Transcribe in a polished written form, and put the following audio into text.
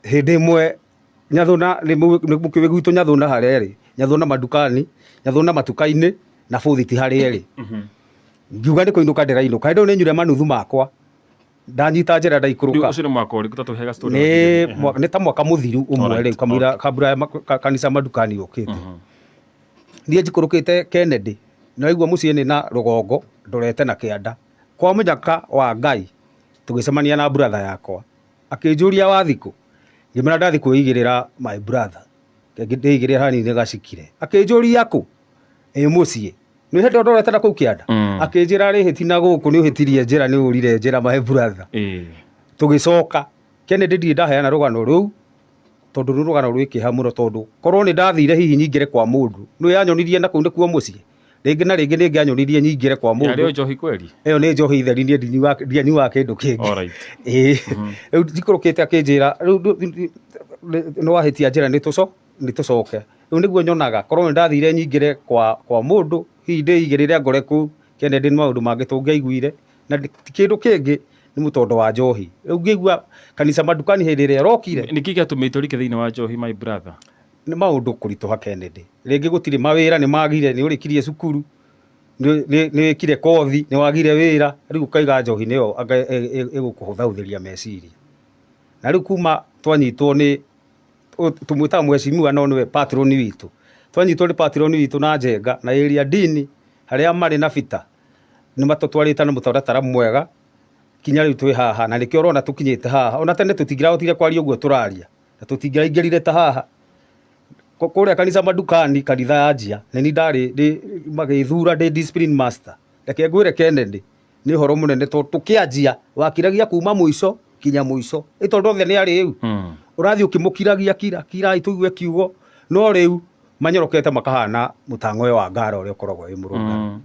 Hĩndĩ ĩmwe Nyathuna nĩ mũkĩũĩ gwitũ Nyathuna harĩa ĩrĩ, Nyathuna mandukani, Nyathuna matuka-inĩ na bũthiti harĩa ĩrĩ. Ngiuga nĩ kũinũka ndĩrainũka, hĩndĩ ĩyo nĩ nyure manuthu makwa, ndanyita njĩra ndaikũrũka. Ũcio nĩ mwaka ũrĩkũ? Ta tũhe story. Nĩ ta mwaka mũthiru ũmwe rĩu kamũira kambura ya kanitha mandukani yũkĩte. Niĩ njikũrũkĩte Kennedy, nĩ waigua mũciĩ nĩ na rũgongo ndorete na kĩanda. Kwa mũnyaka wa Ngai tũgĩcemania na brother yakwa. Akĩnjũria wathi kũ? Ngĩmwĩra ndathi kwĩigĩrĩra my brother. Ndĩigĩrĩre hanini gacikire. Akĩnjũria kũ? Ĩ mũciĩ. Nĩ hĩndĩ ndorete na kũu kĩanda? Akĩnjĩra rĩhĩti na gũkũ nĩ ũhĩtirie njĩra, nĩ ũrire njĩra, my brother. Tũgĩcoka. Kennedy, ndirĩ ndaheana rũgano rũu tondũ nĩ rũgano rwĩ kĩeha mũno, tondũ korwo nĩ ndathire hihi nyingĩre kwa mũndũ, nĩ yanyonirie na kũu nĩkuo mũciĩ. Rĩngĩ na rĩngĩ nĩ ĩngĩanyonirie nyingĩre kwa Yarĩ o mũndũ. Njohi kweri? Ĩyo nĩ njohi theri, niĩ ndianyuaga kĩndũ kĩngĩ. Ĩĩ. Rĩu njikũrũkĩte akĩnjĩra rĩu nĩ wahĩtia njĩra, nĩ tũcoke. Rĩu nĩguo nyonaga korwo nĩ ndathire nyingĩre kwa mũndũ, hihi ndĩigĩrĩre ngore kũu, Kennedy, nĩ maũndũ mangĩ tũngĩaiguire na ti kĩndũ kĩngĩ, nĩ mũtondo wa njohi. Rĩu ngĩigua kanitha mandukani hĩndĩ ĩrĩa ĩrokire. Nĩkĩ gĩatũmĩte ũrike thĩinĩ wa njohi, my brother? Nĩ maũndũ kũritũha, Kennedy. Rĩngĩ gũtirĩ mawĩra, nĩ magire, nĩ ũrĩkirie cukuru, nĩ wĩkire kothi, nĩ wagire wĩra, rĩu ũkaiga njohi nĩyo anga ĩgũkũhũthahũthĩria meciria. Na rĩu kuma twanyitwo nĩ tũmwĩtaga mheshimiwa no nĩwe patron witũ, twanyitwo nĩ patron witũ na Njenga na area dini harĩa marĩ na bita, nĩ matũtwarĩte na mũtaratara mwega kinya rĩu twĩ haha, na nĩkĩo ũrona tũkinyĩte haha. Ona tene tũtingĩrahotire kwaria ũguo tũraria na tũtingĩraingĩrire ta haha kũrĩa kanitha mandukani, kanitha yanjia nĩ ni ndarĩ magĩthura ndĩ discipline master. Reke ngwĩre, Kennedy, nĩ ũhoro mũnene tondũ tũkĩanjia wakiragia kuma mũico kinya mũico, ĩ tondũ othe nĩ arĩu, ũrathiĩ ũkĩmũkiragia, kira kirai tũigue kiugo, no rĩu manyorokete makahana mũtang'oe wa ngara ũrĩa ũkoragwo wĩ mũrũngarũ.